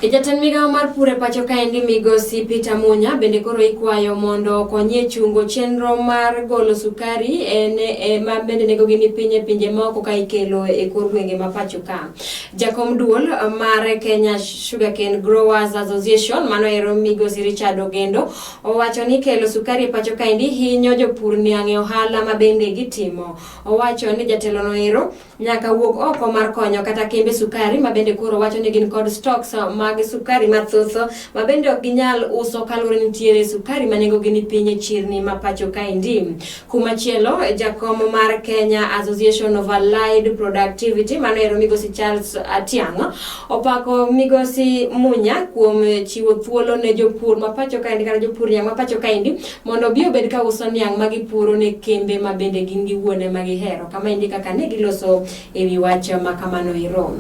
Jatend migawo mar pur e pacho kaendi migosi Peter Munya bende koro ikwayo mondo okonyie chungo chenro mar golo sukari en e, ma bende nengogi ni piny e pinje maoko ka ikelo e kor gwenge ma pacho ka. Jakom duol mar Kenya Sugarcane Growers Association mano ero migosi Richard Ogendo owacho ni kelo sukari e pacho kaendi hinyo jopur niang' e ohala ma bende gitimo. Owacho ni jatelono ero nyaka wuog oko mar konyo kata kembe sukari ma bende koro wacho ni gin kod stocks mag sukari mathoth ma bende ok ginyal uso kaluwore ni nitiere sukari ma nengogi ni piny e chirni ma pacho kaendi. Kumachielo, jakom mar Kenya Association of Allied Productivity mano ero migosi Charles Atiang' opako migosi Munya kuom chiwo thuolo ne jopur ma pacho kaendi kata jopur niang' ma pacho kaendi mondo obi obed ka uso niang' ma gipuro ne kembe ma bende gin giwuon ema gihero. Kama endi kaka ne giloso e wi wach ma kamano ero.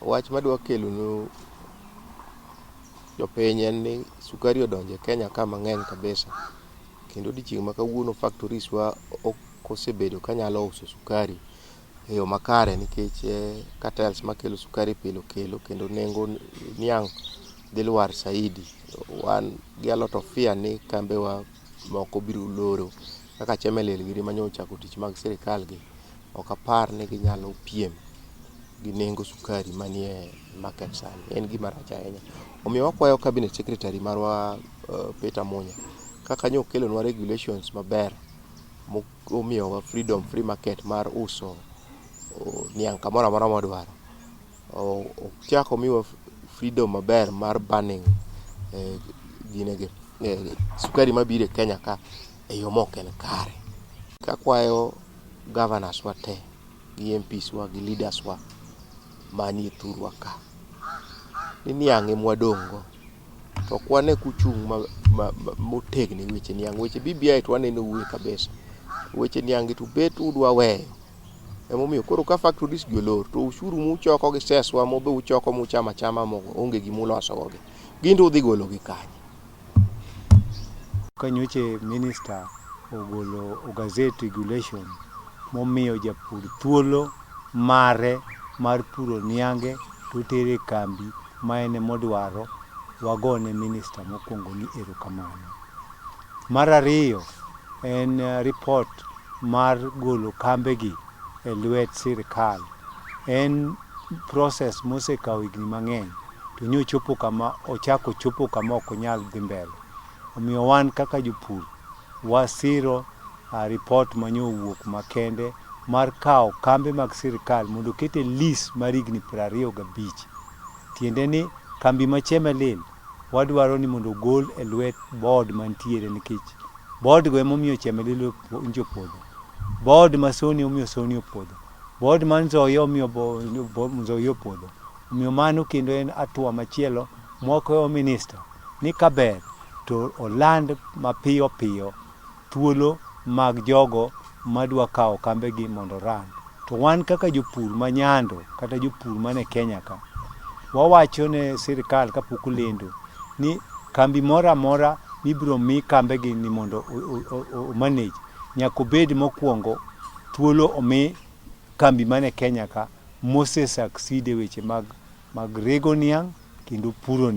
Wach madwa kelonu jopiny en ni sukari odonjo e Kenya ka mang'eny kabisa. Kendo odiochieng' ma kawuono factories wa ok osebedo ka nyalo uso sukari e yo makare nikech cartels makelo sukari pile okelo kendo nengo niang' dhi lwar saidi. Wan gi a lot of fear ni kambewa moko biro loro kaka Chemelil gini manyo ochako tich mag sirikal gi ok apar ni ginyalo piem gi nengo sukari manie market sani. En gima rach ahinya. Omiyo wakwayo cabinet secretary marwa Peter Munya kaka nyo okelonwa regulations maber momiyowa freedom free market mar uso niang' kamoro amora mwadwaro. Ochak omiwa freedom maber mar banning ginege sukari mabiro e Kenya ka e yo mok en kare. Kakwayo governors wa te gi MPs wa gi leaders wa manie thurwa ka ni niang' ema wadong' go to ok wane kuchung' motegno e weche niang'. Weche BBI to waneno ue kabisa. Weche niang' gi to bet udwa weyo. Emomiyo koro ka factories gi olor to ushuru muchoko gi cess wa be uchoko muchamo achama onge gimuloso go gi. Gin to udhi golo gi kanye? Ka nyocha minister ogolo gazette regulation momiyo japur thuolo mare mar puro niange to otere e kambi ma en emodwaro, wagone minister mokwongo ni erokamano. Mar ariyo en report mar golo kambegi e lwet sirikal. En process mosekawo higni mang'eny to nyochopo kama ochako chopo kama ok onyal dhi mbele. Omiyo wan kaka jopur wasiro report manyo owuok makende mar kawo kambe mag sirikal mondo oket e lease mar higni 25. Tiende ni kambi ma Chemelil wadwaro ni mondo ogol e lwet board mantiere nikech board go emomiyo Chemelil nyocha opodho. Board ma Sony omiyo Sony opodho. Board mar Nzoia omiyo Nzoia opodho. Omiyo mano kendo en hatua machielo mwakwayo minister ni kaber to oland mapiyo piyo thuolo mag jogo madwa kawo kambegi mondo ran. To wan kaka jopur ma Nyando kata jopur mane Kenya ka, wawacho ne sirikal kapok olendo ni kambi moro amora mibiro mi kambegi ni mondo o manage nyaka obed mokwongo thuolo omi kambi mane Kenya ka mose succeed e weche mag rego niang' kendo puro.